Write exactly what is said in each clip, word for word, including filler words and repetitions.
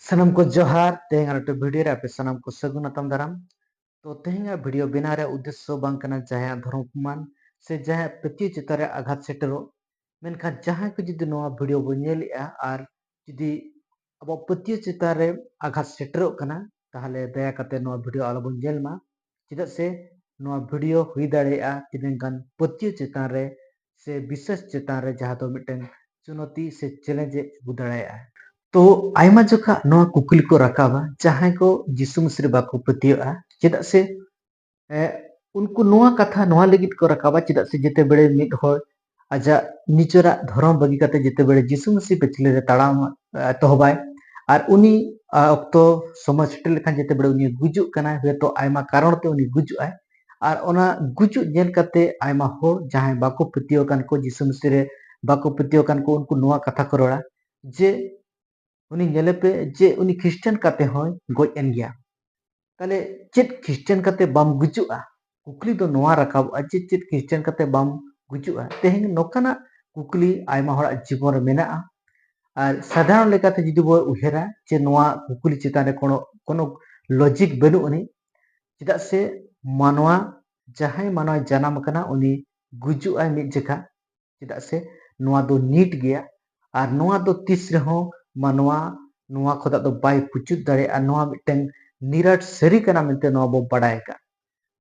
ᱥᱟᱱᱟᱢ ᱠᱚ ᱡᱚᱦᱟᱨ᱾ ᱛᱮᱦᱮᱧ ᱟᱨ ᱢᱤᱫᱴᱮᱱ ᱵᱷᱤᱰᱤᱭᱳ ᱨᱮ ᱟᱯᱮ ᱥᱟᱱᱟᱢ ᱠᱚ ᱥᱟᱹᱜᱩᱱ ᱟᱛᱟᱝ ᱫᱟᱨᱟᱢ᱾ ᱛᱚ ᱛᱮᱦᱮᱧᱟᱜ ᱵᱷᱤᱰᱤᱭᱳ ᱵᱮᱱᱟᱣ ᱨᱮᱭᱟᱜ ᱩᱫᱽᱫᱮᱥᱥᱚ ᱵᱟᱝ ᱠᱟᱱᱟ ᱡᱟᱦᱟᱸᱭᱟᱜ ᱫᱷᱚᱨᱚᱢ ᱚᱯᱚᱢᱟᱱ ᱥᱮ ᱡᱟᱦᱟᱸᱭᱟᱜ ᱯᱟᱹᱛᱭᱟᱹᱣ ᱪᱮᱛᱟᱱ ᱨᱮ ᱟᱜᱷᱟᱛ ᱥᱮᱴᱮᱨᱚᱜ᱾ ᱢᱮᱱᱠᱷᱟᱱ ᱡᱟᱦᱟᱸᱭ ᱠᱚ ᱡᱩᱫᱤ ᱱᱚᱣᱟ ᱵᱷᱤᱰᱤᱭᱳ ᱵᱚᱱ ᱧᱮᱞᱮᱜᱼᱟ ᱟᱨ ᱡᱩᱫᱤ ᱟᱵᱚᱣᱟᱜ ᱯᱟᱹᱛᱭᱟᱹᱣ ᱪᱮᱛᱟᱱ ᱨᱮ ᱟᱜᱷᱟᱛ ᱥᱮᱴᱮᱨᱚᱜ ᱠᱟᱱᱟ, ᱛᱟᱦᱚᱞᱮ ᱫᱟᱭᱟ ᱠᱟᱛᱮ ᱱᱚᱣᱟ ᱵᱷᱤᱰᱤᱭᱳ ᱟᱞᱚᱵᱚᱱ ᱧᱮᱞ ᱢᱟ᱾ ᱪᱮᱫᱟᱜ ᱥᱮ ᱱᱚᱣᱟ ᱵᱷᱤᱰᱤᱭᱳ ᱦᱩᱭ ᱫᱟᱲᱮᱭᱟᱜᱼᱟ ᱛᱤᱱᱟᱹᱝ ᱜᱟᱱ ᱯᱟᱹᱛᱭᱟᱹᱣ ᱪᱮᱛᱟᱱ ᱨᱮ ᱥᱮ ᱵᱤᱥᱥᱟᱥ ᱪᱮᱛᱟᱱ ᱨᱮ ᱡᱟᱦᱟᱸ ᱫᱚ ᱢᱤᱫᱴᱟᱝ ᱪᱩᱱᱚᱛᱤ ᱥᱮ ᱪᱮᱞᱮᱧᱡᱽ ᱮ ᱟᱹᱜᱩ ᱫᱟᱲᱮᱭᱟᱜᱼᱟ᱾ ᱛᱚ ᱟᱭᱢᱟ ᱡᱚᱠᱷᱟ ᱱᱚᱣᱟ ᱠᱩᱠᱞᱤ ᱠᱚ ᱨᱟᱠᱟᱵᱟ ᱡᱟᱦᱟᱸᱭ ᱠᱚ ᱡᱤᱥᱩ ᱢᱟᱹᱥᱤ ᱨᱮ ᱵᱟᱠᱚ ᱯᱟᱹᱛᱭᱟᱹᱜᱼᱟ᱾ ᱪᱮᱫᱟᱜ ᱥᱮ ᱮ, ᱩᱱᱠᱩ ᱱᱚᱣᱟ ᱠᱟᱛᱷᱟ ᱱᱚᱣᱟ ᱞᱟᱹᱜᱤᱫ ᱠᱚ ᱨᱟᱠᱟᱵᱟ, ᱪᱮᱫᱟᱜ ᱥᱮ ᱡᱮᱛᱮ ᱵᱮᱲᱮ ᱢᱤᱫ ᱦᱚᱲ ᱟᱡᱟᱜ ᱱᱤᱡᱮᱨᱟᱜ ᱫᱷᱚᱨᱚᱢ ᱵᱟᱹᱜᱤ ᱠᱟᱛᱮ ᱡᱮᱛᱮ ᱵᱮᱲᱮ ᱡᱤᱥᱩ ᱢᱟᱹᱥᱤ ᱯᱟᱹᱪᱷᱞᱟᱹ ᱨᱮ ᱛᱟᱲᱟᱢ ᱮ, ᱮᱛᱚᱦᱚᱵᱟᱭ, ᱟᱨ ᱩᱱᱤ ᱟ, ᱚᱠᱛᱚ ᱥᱚᱢᱚᱭ ᱥᱮᱴᱮᱨ ᱞᱮᱠᱷᱟᱱ ᱡᱮᱛᱮ ᱵᱮᱲᱮ ᱩᱱᱤ ᱜᱩᱡᱩᱜ ᱠᱟᱱᱟᱭ, ᱦᱚᱭᱛᱚ ᱟᱭᱢᱟ ᱠᱟᱨᱚᱱ ᱛᱮ ᱩᱱᱤ ᱜᱩᱡᱩᱜ ᱟᱭ᱾ ᱟᱨ ᱚᱱᱟ ᱜᱩᱡᱩᱜ ᱧᱮᱞ ᱠᱟᱛᱮ ᱟᱭᱢᱟ ᱦᱚᱲ ᱡᱟᱦᱟᱸᱭ ᱵᱟᱠᱚ ᱯᱟᱹᱛᱭᱟᱹᱣ ᱟᱠᱟᱱ ᱠᱚ, ᱡᱤᱥᱩ ᱢᱟᱹᱥᱤ ᱨᱮ ᱵᱟᱠᱚ ᱯᱟᱹᱛᱭᱟᱹᱣ ᱟᱠᱟᱱ ᱠᱚ, ᱩᱱᱠᱩ ᱱᱚᱣᱟ ᱠᱟᱛᱷᱟ ᱠᱚ ᱨᱚᱲᱟ ᱡᱮ ᱩᱱᱤ ᱧᱮᱞᱮ ᱯᱮ ᱡᱮ ᱩᱱᱤ ᱠᱷᱨᱤᱥᱴᱟᱱ ᱠᱟᱛᱮ ᱦᱚᱸᱭ ᱜᱚᱡ ᱮᱱ ᱜᱮᱭᱟ᱾ ᱛᱟᱦᱞᱮ ᱪᱮᱫ ᱠᱷᱨᱤᱥᱴᱟᱱ ᱠᱟᱛᱮ ᱵᱟᱢ ᱜᱩᱡᱩᱜᱼᱟ? ᱠᱩᱠᱞᱤ ᱫᱚ ᱱᱚᱣᱟ ᱨᱟᱠᱟᱵᱚᱜᱼᱟ ᱡᱮ ᱪᱮᱫ ᱠᱷᱨᱤᱥᱴᱟᱱ ᱠᱟᱛᱮ ᱵᱟᱢ ᱜᱩᱡᱩᱜᱼᱟ? ᱛᱮᱦᱮᱧ ᱱᱚᱝᱠᱟᱱᱟᱜ ᱠᱩᱠᱞᱤ ᱟᱭᱢᱟ ᱦᱚᱲᱟᱜ ᱡᱤᱵᱚᱱ ᱨᱮ ᱢᱮᱱᱟᱜᱼᱟ᱾ ᱟᱨ ᱥᱟᱫᱷᱟᱨᱚᱱ ᱞᱮᱠᱟᱛᱮ ᱡᱩᱫᱤ ᱵᱚᱱ ᱩᱭᱦᱟᱹᱨᱟ ᱡᱮ ᱱᱚᱣᱟ ᱠᱩᱠᱞᱤ ᱪᱮᱛᱟᱱ ᱨᱮ ᱠᱳᱱᱳ, ᱠᱳᱱᱳ ᱞᱚᱡᱤᱠ ᱵᱟᱹᱱᱩᱜ ᱟᱹᱱᱤᱡ, ᱪᱮᱫᱟᱜ ᱥᱮ ᱢᱟᱱᱣᱟ, ᱡᱟᱦᱟᱸᱭ ᱢᱟᱱᱣᱟᱭ ᱡᱟᱱᱟᱢ ᱟᱠᱟᱱᱟ ᱩᱱᱤ ᱜᱩᱡᱩᱜ ᱟᱭ ᱢᱤᱫ ᱡᱚᱠᱷᱟ᱾ ᱪᱮᱫᱟᱜ ᱥᱮ ᱱᱚᱣᱟ ᱫᱚ ᱱᱤᱴ ᱜᱮᱭᱟ, ᱟᱨ ᱱᱚᱣᱟ ᱫᱚ ᱛᱤᱥ ᱨᱮᱦᱚᱸ ᱢᱟᱱᱣᱟ ᱱᱚᱣᱟ ᱠᱷᱚᱱᱟᱜ ᱫᱚ ᱵᱟᱭ ᱯᱩᱪᱩᱡ ᱫᱟᱲᱮᱭᱟᱜᱼᱟ᱾ ᱱᱚᱣᱟ ᱢᱤᱫᱴᱟᱝ ᱱᱤᱨᱟᱴ ᱥᱟᱹᱨᱤ ᱠᱟᱱᱟ ᱢᱮᱱᱛᱮ ᱱᱚᱣᱟ ᱵᱚ ᱵᱟᱰᱟᱭ ᱟᱠᱟᱫ᱾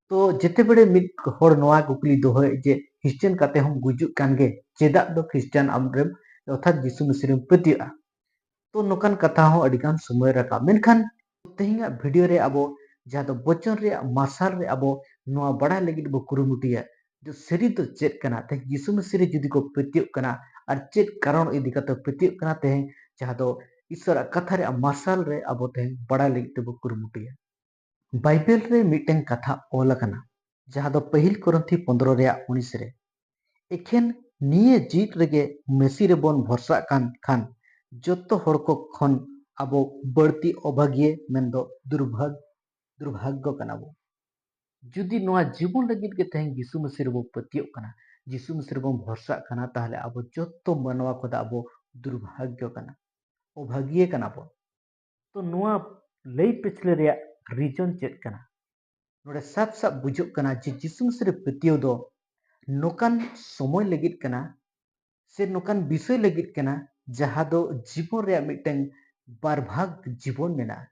ᱛᱚ ᱡᱮᱛᱮ ᱵᱮᱲᱮ ᱢᱤᱫ ᱦᱚᱲ ᱱᱚᱣᱟ ᱠᱩᱠᱞᱤ ᱫᱚᱦᱚᱭ ᱡᱮ ᱠᱷᱨᱤᱥᱴᱟᱱ ᱠᱟᱛᱮ ᱦᱚᱸᱢ ᱜᱩᱡᱩᱜ ᱠᱟᱱ ᱜᱮ, ᱪᱮᱫᱟᱜ ᱫᱚ ᱠᱷᱨᱤᱥᱴᱟᱱ ᱟᱢᱨᱮᱢ ᱚᱨᱛᱷᱟᱛ ᱡᱤᱥᱩ ᱢᱟᱹᱥᱤ ᱨᱮᱢ ᱯᱟᱹᱛᱭᱟᱹᱜᱼᱟ? ᱛᱚ ᱱᱚᱝᱠᱟᱱ ᱠᱟᱛᱷᱟ ᱦᱚᱸ ᱟᱹᱰᱤ ᱜᱟᱱ ᱥᱚᱢᱚᱭ ᱨᱟᱠᱟᱵ᱾ ᱢᱮᱱᱠᱷᱟᱱ ᱛᱮᱦᱮᱧᱟᱜ ᱵᱷᱤᱰᱤᱭᱳ ᱨᱮ ᱟᱵᱚ ᱡᱟᱦᱟᱸ ᱫᱚ ᱵᱚᱪᱚᱱ ᱨᱮᱭᱟᱜ ᱢᱟᱨᱥᱟᱞ ᱨᱮ ᱟᱵᱚ ᱱᱚᱣᱟ ᱵᱟᱲᱟᱭ ᱞᱟᱹᱜᱤᱫ ᱵᱚ ᱠᱩᱨᱩᱢᱩᱴᱩᱭᱟ ᱡᱮ ᱥᱟᱹᱨᱤ ᱫᱚ ᱪᱮᱫ ᱠᱟᱱᱟ, ᱛᱮᱦᱮᱧ ᱡᱤᱥᱩ ᱢᱟᱹᱥᱤ ᱨᱮ ᱡᱩᱫᱤ ᱠᱚ ᱯᱟᱹᱛᱭᱟᱹᱜ ᱠᱟᱱᱟ ᱟᱨ ᱪᱮᱫ ᱠᱟᱨᱚᱱ ᱤᱫᱤ ᱠᱟᱛᱮ ᱯᱟᱹᱛᱭᱟᱹᱜ ᱠᱟᱱᱟ, ᱛᱮᱦᱮᱧ ᱡᱟᱦᱟᱸ ᱫᱚ ᱤᱥᱚᱨᱟᱜ ᱠᱟᱛᱷᱟ ᱨᱮᱭᱟᱜ ᱢᱟᱨᱥᱟᱞ ᱨᱮ ᱟᱵᱚ ᱛᱮᱦᱮᱧ ᱵᱟᱲᱟᱭ ᱞᱟᱹᱜᱤᱫ ᱛᱮᱵᱚ ᱠᱩᱨᱩᱢᱩᱴᱩᱭᱟ᱾ ᱵᱟᱭᱵᱮᱞ ᱨᱮ ᱢᱤᱫᱴᱟᱝ ᱠᱟᱛᱷᱟ ᱚᱞ ᱟᱠᱟᱱᱟ, ᱡᱟᱦᱟᱸ ᱫᱚ ᱯᱟᱹᱦᱤᱞ ᱠᱚᱨᱤᱱᱛᱷᱤ ᱯᱚᱱᱫᱽᱨᱚ ᱨᱮᱭᱟᱜ ᱩᱱᱤᱥ ᱨᱮ, ᱮᱠᱷᱮᱱ ᱱᱤᱭᱟᱹ ᱡᱤᱣᱤᱫ ᱨᱮᱜᱮ ᱢᱮᱥᱤ ᱨᱮᱵᱚᱱ ᱵᱷᱚᱨᱥᱟᱜ ᱠᱟᱱ ᱠᱷᱟᱱ ᱡᱚᱛᱚ ᱦᱚᱲ ᱠᱚ ᱠᱷᱚᱱ ᱟᱵᱚ ᱵᱟᱹᱲᱛᱤ ᱚᱵᱷᱟᱜᱤᱭᱟᱹ ᱢᱮᱱᱫᱚ ᱫᱩᱨᱵᱷᱟᱜᱽ, ᱫᱩᱨᱵᱷᱟᱜᱽᱜᱚ ᱠᱟᱱᱟ ᱵᱚ᱾ ᱡᱩᱫᱤ ᱱᱚᱣᱟ ᱡᱤᱵᱚᱱ ᱞᱟᱹᱜᱤᱫ ᱜᱮ ᱛᱮᱦᱮᱧ ᱡᱤᱥᱩ ᱢᱟᱹᱥᱤ ᱨᱮᱵᱚ ᱯᱟᱹᱛᱭᱟᱹᱜ ᱠᱟᱱᱟ, ᱡᱤᱥᱩ ᱢᱟᱹᱥᱤ ᱨᱮᱵᱚᱱ ᱵᱷᱚᱨᱥᱟᱜ ᱠᱟᱱᱟ, ᱛᱟᱦᱚᱞᱮ ᱟᱵᱚ ᱡᱚᱛᱚ ᱢᱟᱱᱣᱟ ᱠᱷᱚᱱ ᱟᱵᱚ ᱫᱩᱨᱵᱷᱟᱜᱽᱜᱚ ᱠᱟᱱᱟ, ᱚᱵᱷᱟᱜᱤᱭᱟᱹ ᱠᱟᱱᱟ ᱵᱚ᱾ ᱛᱚ ᱱᱚᱣᱟ ᱞᱟᱹᱭ ᱯᱟᱹᱪᱷᱞᱟᱹ ᱨᱮᱭᱟᱜ ᱨᱤᱡᱚᱱ ᱪᱮᱫ ᱠᱟᱱᱟ? ᱱᱚᱰᱮ ᱥᱟᱵ ᱥᱟᱵ ᱵᱩᱡᱷᱟᱹᱜ ᱠᱟᱱᱟ ᱡᱮ ᱡᱤᱥᱩ ᱢᱟᱹᱥᱤ ᱨᱮ ᱯᱟᱹᱛᱭᱟᱹᱣ ᱫᱚ ᱱᱚᱝᱠᱟᱱ ᱥᱚᱢᱚᱭ ᱞᱟᱹᱜᱤᱫ ᱠᱟᱱᱟ, ᱥᱮ ᱱᱚᱝᱠᱟᱱ ᱵᱤᱥᱚᱭ ᱞᱟᱹᱜᱤᱫ ᱠᱟᱱᱟ, ᱡᱟᱦᱟᱸ ᱫᱚ ᱡᱤᱵᱚᱱ ᱨᱮᱭᱟᱜ ᱢᱤᱫᱴᱟᱝ ᱵᱟᱨ ᱵᱷᱟᱜᱽ ᱡᱤᱵᱚᱱ ᱢᱮᱱᱟᱜᱼᱟ᱾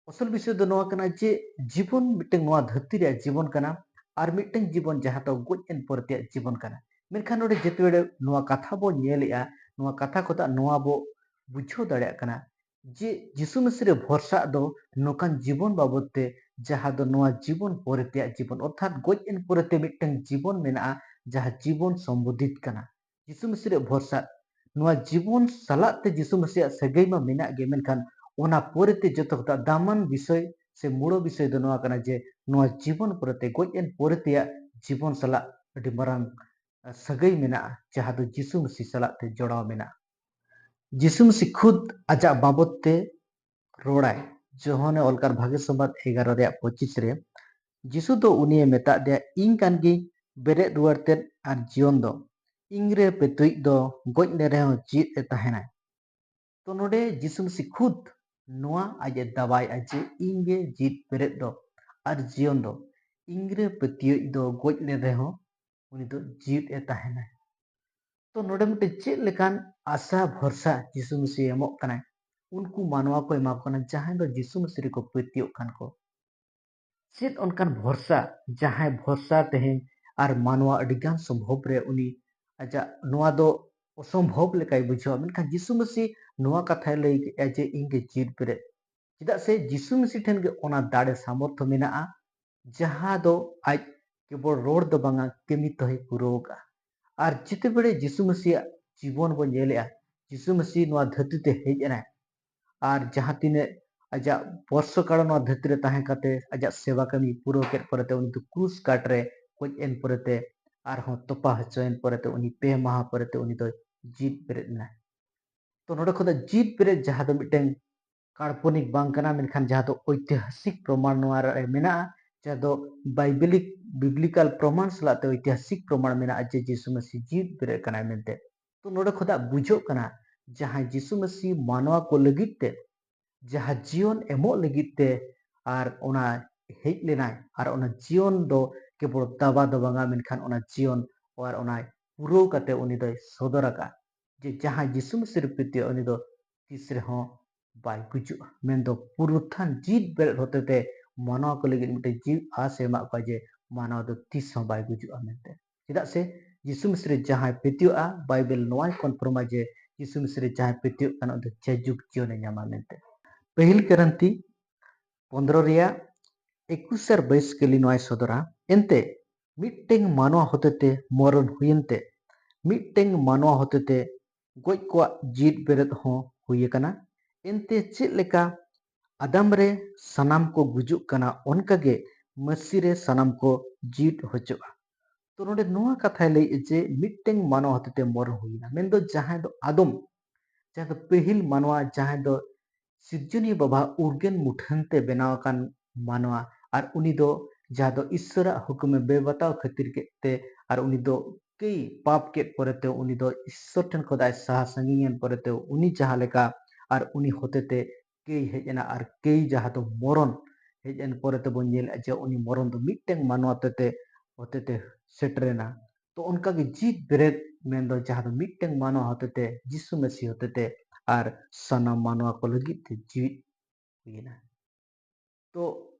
ᱟᱥᱚᱞ ᱵᱤᱥᱚᱭ ᱫᱚ ᱱᱚᱣᱟ ᱠᱟᱱᱟ ᱡᱮ ᱡᱤᱵᱚᱱ ᱢᱤᱫᱴᱟᱝ ᱱᱚᱣᱟ ᱫᱷᱟᱹᱨᱛᱤ ᱨᱮᱭᱟᱜ ᱡᱤᱵᱚᱱ ᱠᱟᱱᱟ, ᱟᱨ ᱢᱤᱫᱴᱟᱝ ᱡᱤᱵᱚᱱ ᱡᱟᱦᱟᱸ ᱫᱚ ᱜᱚᱡ ᱮᱱ ᱯᱚᱨᱮ ᱛᱮᱭᱟᱜ ᱡᱤᱵᱚᱱ ᱠᱟᱱᱟ᱾ ᱢᱮᱱᱠᱷᱟᱱ ᱱᱚᱰᱮ ᱡᱮᱛᱮ ᱵᱮᱲᱮ ᱱᱚᱣᱟ ᱠᱟᱛᱷᱟ ᱵᱚ ᱧᱮᱞᱮᱜᱼᱟ, ᱱᱚᱣᱟ ᱠᱟᱛᱷᱟ ᱠᱷᱚᱱᱟᱜ ᱱᱚᱣᱟ ᱵᱚ ᱵᱩᱡᱷᱟᱹᱣ ᱫᱟᱲᱮᱭᱟᱜ ᱠᱟᱱᱟ ᱡᱮ ᱡᱤᱥᱩ ᱢᱟᱹᱥᱤ ᱨᱮ ᱵᱷᱚᱨᱥᱟᱜ ᱫᱚ ᱱᱚᱝᱠᱟᱱ ᱡᱤᱵᱚᱱ ᱵᱟᱵᱚᱫ ᱛᱮ, ᱡᱟᱦᱟᱸ ᱫᱚ ᱱᱚᱣᱟ ᱡᱤᱵᱚᱱ ᱯᱚᱨᱮ ᱛᱮᱭᱟᱜ ᱡᱤᱵᱚᱱ, ᱚᱨᱛᱷᱟᱛ ᱜᱚᱡ ᱮᱱ ᱯᱚᱨᱮ ᱛᱮ ᱢᱤᱫᱴᱟᱝ ᱡᱤᱵᱚᱱ ᱢᱮᱱᱟᱜᱼᱟ, ᱡᱟᱦᱟᱸ ᱡᱤᱵᱚᱱ ᱥᱚᱢᱵᱚᱫᱷᱤᱛ ᱠᱟᱱᱟ᱾ ᱡᱤᱥᱩ ᱢᱟᱹᱥᱤ ᱨᱮ ᱵᱷᱚᱨᱥᱟ, ᱱᱚᱣᱟ ᱡᱤᱵᱚᱱ ᱥᱟᱞᱟᱜ ᱛᱮ ᱡᱤᱥᱩ ᱢᱟᱹᱥᱤᱭᱟᱜ ᱥᱟᱹᱜᱟᱹᱭ ᱢᱟ ᱢᱮᱱᱟᱜ ᱜᱮ, ᱢᱮᱱᱠᱷᱟᱱ ᱚᱱᱟ ᱯᱚᱨᱮ ᱛᱮ ᱡᱚᱛᱚ ᱠᱷᱚᱱᱟᱜ ᱫᱟᱢᱟᱱ ᱵᱤᱥᱚᱭ ᱥᱮ ᱢᱩᱲᱚ ᱵᱤᱥᱚᱭ ᱫᱚ ᱱᱚᱣᱟ ᱠᱟᱱᱟ ᱡᱮ ᱱᱚᱣᱟ ᱡᱤᱵᱚᱱ ᱯᱚᱨᱮ ᱛᱮ, ᱜᱚᱡ ᱮᱱ ᱯᱚᱨᱮ ᱛᱮᱭᱟᱜ ᱡᱤᱵᱚᱱ ᱥᱟᱞᱟᱜ ᱟᱹᱰᱤ ᱢᱟᱨᱟᱝ ᱥᱟᱹᱜᱟᱹᱭ ᱢᱮᱱᱟᱜᱼᱟ, ᱡᱟᱦᱟᱸ ᱫᱚ ᱡᱤᱥᱩ ᱢᱟᱹᱥᱤ ᱥᱟᱞᱟᱜ ᱛᱮ ᱡᱚᱲᱟᱣ ᱢᱮᱱᱟᱜᱼᱟ᱾ ᱡᱤᱥᱩ ᱢᱟᱹᱥᱤ ᱠᱷᱩᱫ ᱟᱡᱟᱜ ᱵᱟᱵᱚᱫ ᱛᱮ ᱨᱚᱲᱟᱭ᱾ ᱡᱳᱦᱟᱱᱮ ᱚᱞ ᱠᱟᱱ ᱵᱷᱟᱜᱮ ᱥᱚᱢᱵᱟᱫ ᱮᱜᱟᱨᱚ ᱨᱮᱭᱟᱜ ᱯᱚᱸᱪᱤᱥ ᱨᱮ, ᱡᱤᱥᱩ ᱫᱚ ᱩᱱᱤᱭᱮ ᱢᱮᱛᱟᱫ ᱫᱮᱭᱟ, "ᱤᱧ ᱠᱟᱱ ᱜᱤᱭᱟᱹᱧ ᱵᱮᱨᱮᱫ ᱨᱩᱣᱟᱹᱲ ᱛᱮᱫ ᱟᱨ ᱡᱤᱭᱚᱱ ᱫᱚ, ᱤᱧ ᱨᱮ ᱯᱟᱹᱛᱭᱟᱹᱣᱤᱡ ᱫᱚ ᱜᱚᱡ ᱞᱮᱱ ᱨᱮᱦᱚᱸ ᱡᱤᱣᱮᱫ ᱮ ᱛᱟᱦᱮᱱᱟᱭ᱾" ᱛᱚ ᱱᱚᱰᱮ ᱡᱤᱥᱩ ᱢᱟᱹᱥᱤ ᱠᱷᱩᱫ ᱱᱚᱣᱟ ᱟᱡ ᱮ ᱫᱟᱵᱟᱭᱮᱫᱼᱟ ᱡᱮ, "ᱤᱧ ᱜᱮ ᱡᱤᱣᱮᱫ ᱵᱮᱨᱮᱫ ᱫᱚ ᱟᱨ ᱡᱤᱭᱚᱱ ᱫᱚ, ᱤᱧ ᱨᱮ ᱯᱟᱹᱛᱭᱟᱹᱣᱤᱡ ᱫᱚ ᱜᱚᱡ ᱞᱮᱱ ᱨᱮᱦᱚᱸ ᱩᱱᱤ ᱫᱚ ᱡᱤᱣᱮᱫ ᱮ ᱛᱟᱦᱮᱱᱟᱭ᱾" ᱛᱚ ᱱᱚᱰᱮ ᱢᱤᱫᱴᱮᱱ ᱪᱮᱫ ᱞᱮᱠᱟᱱ ᱟᱥᱟ ᱵᱷᱚᱨᱥᱟ ᱡᱤᱥᱩ ᱢᱟᱹᱥᱤ ᱮᱢᱚᱜ ᱠᱟᱱᱟᱭ, ᱩᱱᱠᱩ ᱢᱟᱱᱣᱟ ᱠᱚ ᱮᱢᱟ ᱠᱚ ᱠᱟᱱᱟ, ᱡᱟᱦᱟᱸᱭ ᱫᱚ ᱡᱤᱥᱩ ᱢᱟᱹᱥᱤ ᱨᱮᱠᱚ ᱯᱟᱹᱛᱭᱟᱹᱜ ᱠᱟᱱ ᱠᱚ᱾ ᱪᱮᱫ ᱚᱱᱠᱟᱱ ᱵᱷᱚᱨᱥᱟ, ᱡᱟᱦᱟᱸᱭ ᱵᱷᱚᱨᱥᱟ ᱛᱮᱦᱮᱧ ᱟᱨ ᱢᱟᱱᱣᱟ ᱟᱹᱰᱤᱜᱟᱱ ᱥᱚᱢᱵᱷᱚᱵ ᱨᱮ ᱩᱱᱤ ᱟᱡᱟᱜ ᱱᱚᱣᱟ ᱫᱚ ᱚᱥᱚᱢᱵᱷᱚᱵ ᱞᱮᱠᱟᱭ ᱵᱩᱡᱷᱟᱹᱣᱟ, ᱢᱮᱱᱠᱷᱟᱱ ᱡᱤᱥᱩ ᱢᱟᱹᱥᱤ ᱱᱚᱣᱟ ᱠᱟᱛᱷᱟᱭ ᱞᱟᱹᱭ ᱠᱮᱫᱼᱟ ᱡᱮ, "ᱤᱧ ᱜᱮ ᱡᱤᱣᱮᱫ ᱵᱮᱨᱮᱫ", ᱪᱮᱫᱟᱜ ᱥᱮ ᱡᱤᱥᱩ ᱢᱟᱹᱥᱤ ᱴᱷᱮᱱ ᱜᱮ ᱚᱱᱟ ᱫᱟᱲᱮ ᱥᱟᱢᱚᱨᱛᱷᱚ ᱢᱮᱱᱟᱜᱼᱟ, ᱡᱟᱦᱟᱸ ᱫᱚ ᱟᱡ ᱠᱮᱵᱚᱞ ᱨᱚᱲ ᱫᱚ ᱵᱟᱝᱟ, ᱠᱟᱹᱢᱤ ᱛᱮᱦᱚᱸᱭ ᱯᱩᱨᱟᱹᱣ ᱠᱟᱜᱼᱟ᱾ ᱟᱨ ᱡᱮᱛᱮ ᱵᱮᱲᱮ ᱡᱤᱥᱩ ᱢᱟᱹᱥᱤᱭᱟᱜ ᱡᱤᱵᱚᱱ ᱵᱚᱱ ᱧᱮᱞᱮᱜᱼᱟ, ᱡᱤᱥᱩ ᱢᱟᱹᱥᱤ ᱱᱚᱣᱟ ᱫᱷᱟᱹᱨᱛᱤ ᱛᱮ ᱦᱮᱡ ᱮᱱᱟᱭ, ᱟᱨ ᱡᱟᱦᱟᱸ ᱛᱤᱱᱟᱹᱜ ᱟᱡᱟᱜ ᱵᱚᱨᱥᱚ ᱠᱟᱲ ᱱᱚᱣᱟ ᱫᱷᱟᱹᱨᱛᱤ ᱨᱮ ᱛᱟᱦᱮᱸ ᱠᱟᱛᱮ ᱟᱡᱟᱜ ᱥᱮᱵᱟ ᱠᱟᱹᱢᱤ ᱯᱩᱨᱟᱹᱣ ᱠᱮᱫ ᱯᱚᱨᱮᱛᱮ, ᱩᱱᱤ ᱫᱚ ᱠᱨᱩᱥ ᱠᱟᱴ ᱨᱮ ᱜᱚᱡ ᱮᱱ ᱯᱚᱨᱮᱛᱮ, ᱟᱨᱦᱚᱸ ᱛᱚᱯᱟ ᱦᱚᱪᱚᱭᱮᱱ ᱯᱚᱨᱮᱛᱮ, ᱩᱱᱤ ᱯᱮ ᱢᱟᱦᱟ ᱯᱚᱨᱮᱛᱮ ᱩᱱᱤ ᱫᱚᱭ ᱡᱤᱣᱮᱫ ᱵᱮᱨᱮᱫ ᱮᱱᱟ᱾ ᱛᱚ ᱱᱚᱰᱮ ᱠᱷᱚᱱ ᱫᱚ ᱡᱤᱣᱮᱫ ᱵᱮᱨᱮᱫ ᱡᱟᱦᱟᱸ ᱫᱚ ᱢᱤᱫᱴᱮᱱ ᱠᱟᱞᱯᱚᱱᱤᱠ ᱵᱟᱝ ᱠᱟᱱᱟ, ᱢᱮᱱᱠᱷᱟᱱ ᱡᱟᱦᱟᱸ ᱫᱚ ᱳᱭᱛᱤᱦᱟᱥᱤᱠ ᱯᱨᱚᱢᱟᱬ ᱱᱚᱣᱟ ᱨᱮ ᱢᱮᱱᱟᱜᱼᱟ, ᱡᱟᱦᱟᱸ ᱫᱚ ᱵᱟᱭᱵᱤᱞᱤᱠ, ᱵᱤᱵᱽᱞᱤᱠᱟᱞ ᱯᱨᱚᱢᱟᱬ ᱥᱟᱞᱟᱜ ᱛᱮ ᱳᱭᱛᱤᱦᱟᱥᱤᱠ ᱯᱨᱚᱢᱟᱬ ᱢᱮᱱᱟᱜᱼᱟ ᱡᱮ ᱡᱤᱥᱩ ᱢᱟᱹᱥᱤ ᱡᱤᱣᱮᱫ ᱵᱮᱨᱮᱫ ᱠᱟᱱᱟᱭ ᱢᱮᱱᱛᱮ᱾ ᱛᱚ ᱱᱚᱰᱮ ᱠᱷᱚᱱᱟᱜ ᱵᱩᱡᱷᱟᱹᱜ ᱠᱟᱱᱟ, ᱡᱟᱦᱟᱸᱭ ᱡᱤᱥᱩ ᱢᱟᱹᱥᱤ ᱢᱟᱱᱣᱟ ᱠᱚ ᱞᱟᱹᱜᱤᱫ ᱛᱮ ᱡᱟᱦᱟᱸ ᱡᱤᱭᱚᱱ ᱮᱢᱚᱜ ᱞᱟᱹᱜᱤᱫ ᱛᱮ ᱟᱨ ᱚᱱᱟ ᱦᱮᱡ ᱞᱮᱱᱟᱭ, ᱟᱨ ᱚᱱᱟ ᱡᱤᱭᱚᱱ ᱫᱚ ᱠᱮᱵᱚᱞ ᱫᱟᱵᱟ ᱫᱚ ᱵᱟᱝᱟ, ᱢᱮᱱᱠᱷᱟᱱ ᱚᱱᱟ ᱡᱤᱭᱚᱱ ᱟᱨ ᱚᱱᱟ ᱯᱩᱨᱟᱹᱣ ᱠᱟᱛᱮ ᱩᱱᱤ ᱫᱚᱭ ᱥᱚᱫᱚᱨ ᱟᱠᱟᱫᱼᱟ ᱡᱮ ᱡᱟᱦᱟᱸᱭ ᱡᱤᱥᱩ ᱢᱤᱥᱤᱨ ᱯᱟᱹᱛᱭᱟᱹᱜᱼᱟ, ᱩᱱᱤ ᱫᱚ ᱛᱤᱥ ᱨᱮᱦᱚᱸ ᱵᱟᱭ ᱜᱩᱡᱩᱜᱼᱟ᱾ ᱢᱮᱱᱫᱚ ᱯᱩᱱᱨᱩᱛᱷᱟᱱ ᱡᱤᱣᱤᱫ ᱵᱮᱨᱮᱫ ᱦᱚᱛᱮᱛᱮ ᱢᱟᱱᱣᱟ ᱠᱚ ᱞᱟᱹᱜᱤᱫ ᱢᱤᱫᱴᱮᱱ ᱡᱤᱣᱤ ᱟᱥ ᱮ ᱮᱢᱟᱜ ᱠᱚᱣᱟ ᱡᱮ ᱢᱟᱱᱣᱟ ᱫᱚ ᱛᱤᱥ ᱦᱚᱸ ᱵᱟᱭ ᱜᱩᱡᱩᱜᱼᱟ ᱢᱮᱱᱛᱮ᱾ ᱪᱮᱫᱟᱜ ᱥᱮ ᱡᱤᱥᱩ ᱢᱤᱥᱤᱨ ᱡᱟᱦᱟᱸᱭ ᱯᱟᱹᱛᱭᱟᱹᱜᱼᱟ, ᱵᱟᱭᱵᱮᱞ ᱱᱚᱣᱟᱭ ᱠᱚᱱᱯᱷᱟᱨᱢᱟ ᱡᱮ ᱡᱤᱥᱩ ᱢᱤᱥᱤᱨ ᱡᱟᱦᱟᱸᱭ ᱯᱟᱹᱛᱭᱟᱹᱜ ᱠᱟᱱᱟ, ᱩᱱᱤ ᱫᱚ ᱡᱟᱭᱡᱩᱜᱽ ᱡᱤᱭᱚᱱᱮ ᱧᱟᱢᱟ ᱢᱮᱱᱛᱮ᱾ ᱯᱟᱹᱦᱤᱞ ᱠᱚᱨᱤᱱᱛᱷᱤ ᱯᱚᱱᱫᱽᱨᱚ ᱨᱮᱭᱟᱜ ᱮᱠᱩᱥ ᱟᱨ ᱵᱟᱭᱤᱥ ᱠᱟᱹᱞᱤ ᱱᱚᱣᱟᱭ ᱥᱚᱫᱚᱨᱟ, ᱮᱱᱛᱮ ᱢᱤᱫᱴᱮᱱ ᱢᱟᱱᱣᱟ ᱦᱚᱛᱮᱛᱮ ᱢᱚᱨᱚᱱ ᱦᱩᱭᱮᱱ ᱛᱮ, ᱢᱤᱫᱴᱮᱱ ᱢᱟᱱᱣᱟ ᱦᱚᱛᱮᱛᱮ ᱜᱚᱡ ᱠᱚᱣᱟᱜ ᱡᱤᱣᱤᱫ ᱵᱮᱨᱮᱫ ᱦᱚᱸ ᱦᱩᱭ ᱟᱠᱟᱱᱟ᱾ ᱮᱱᱛᱮ ᱪᱮᱫ ᱞᱮᱠᱟ ᱟᱫᱟᱢ ᱨᱮ ᱥᱟᱱᱟᱢ ᱠᱚ ᱜᱩᱡᱩᱜ ᱠᱟᱱᱟ, ᱚᱱᱠᱟᱜᱮ ᱢᱟᱹᱥᱤ ᱨᱮ ᱥᱟᱱᱟᱢ ᱠᱚ ᱡᱤᱣᱤᱫ ᱦᱚᱪᱚᱜᱼᱟ᱾ ᱛᱚ ᱱᱚᱰᱮ ᱱᱚᱣᱟ ᱠᱟᱛᱷᱟᱭ ᱞᱟᱹᱭᱮᱫᱼᱟ ᱡᱮ ᱢᱤᱫᱴᱮᱱ ᱢᱟᱱᱣᱟ ᱦᱚᱛᱮᱛᱮ ᱢᱚᱨᱚᱱ ᱦᱩᱭᱱᱟ, ᱢᱮᱱᱫᱚ ᱡᱟᱦᱟᱸᱭ ᱫᱚ ᱟᱫᱚᱢ, ᱡᱟᱦᱟᱸ ᱫᱚ ᱯᱟᱹᱦᱤᱞ ᱢᱟᱱᱣᱟ, ᱡᱟᱦᱟᱸᱭ ᱫᱚ ᱥᱤᱨᱡᱚᱱᱤᱭᱟᱹ ᱵᱟᱵᱟ ᱩᱨᱜᱟᱹᱱ ᱢᱩᱴᱷᱟᱹᱱ ᱛᱮ ᱵᱮᱱᱟᱣ ᱟᱠᱟᱱ ᱢᱟᱱᱣᱟ, ᱟᱨ ᱩᱱᱤ ᱫᱚ ᱡᱟᱦᱟᱸ ᱫᱚ ᱤᱥᱥᱚᱨᱟᱜ ᱦᱩᱠᱩᱢᱮ ᱵᱮᱵᱟᱛᱟᱣ ᱠᱷᱟᱹᱛᱤᱨ ᱠᱮᱫ ᱛᱮ, ᱟᱨ ᱩᱱᱤ ᱫᱚ ᱠᱟᱹᱭ ᱯᱟᱯ ᱠᱮᱫ ᱯᱚᱨᱮᱛᱮ ᱩᱱᱤ ᱫᱚ ᱤᱥᱥᱚᱨ ᱴᱷᱮᱱ ᱠᱷᱚᱱᱟᱜ ᱥᱟᱦᱟ ᱥᱟᱺᱜᱤᱧ ᱮᱱ ᱯᱚᱨᱮᱛᱮ ᱩᱱᱤ ᱡᱟᱦᱟᱸ ᱞᱮᱠᱟ ᱟᱨ ᱩᱱᱤ ᱦᱚᱛᱮᱛᱮ ᱠᱟᱹᱭ ᱦᱮᱡ ᱮᱱᱟ, ᱟᱨ ᱠᱟᱹᱭ ᱡᱟᱦᱟᱸ ᱫᱚ ᱢᱚᱨᱚᱱ ᱦᱮᱡ ᱮᱱ ᱯᱚᱨᱮ ᱛᱮᱵᱚᱱ ᱧᱮᱞᱮᱫᱼᱟ ᱡᱮ ᱩᱱᱤ ᱢᱚᱨᱚᱱ ᱫᱚ ᱢᱤᱫᱴᱮᱱ ᱢᱟᱱᱣᱟ ᱦᱚᱛᱮᱛᱮ, ᱦᱚᱛᱮᱛᱮ ᱥᱮᱴᱮᱨᱮᱱᱟ᱾ ᱛᱚ ᱚᱱᱠᱟᱜᱮ ᱡᱤᱣᱤᱫ ᱵᱮᱨᱮᱫ ᱢᱮᱱᱫᱚ ᱡᱟᱦᱟᱸ ᱫᱚ ᱢᱤᱫᱴᱮᱱ ᱢᱟᱱᱣᱟ ᱦᱚᱛᱮᱛᱮ, ᱡᱤᱥᱩ ᱢᱟᱹᱥᱤ ᱦᱚᱛᱮᱛᱮ ᱟᱨ ᱥᱟᱱᱟᱢ ᱢᱟᱱᱣᱟ ᱠᱚ ᱞᱟᱹᱜᱤᱫ ᱛᱮ ᱡᱤᱣᱤᱫ ᱦᱩᱭᱮᱱᱟ᱾ ᱛᱚ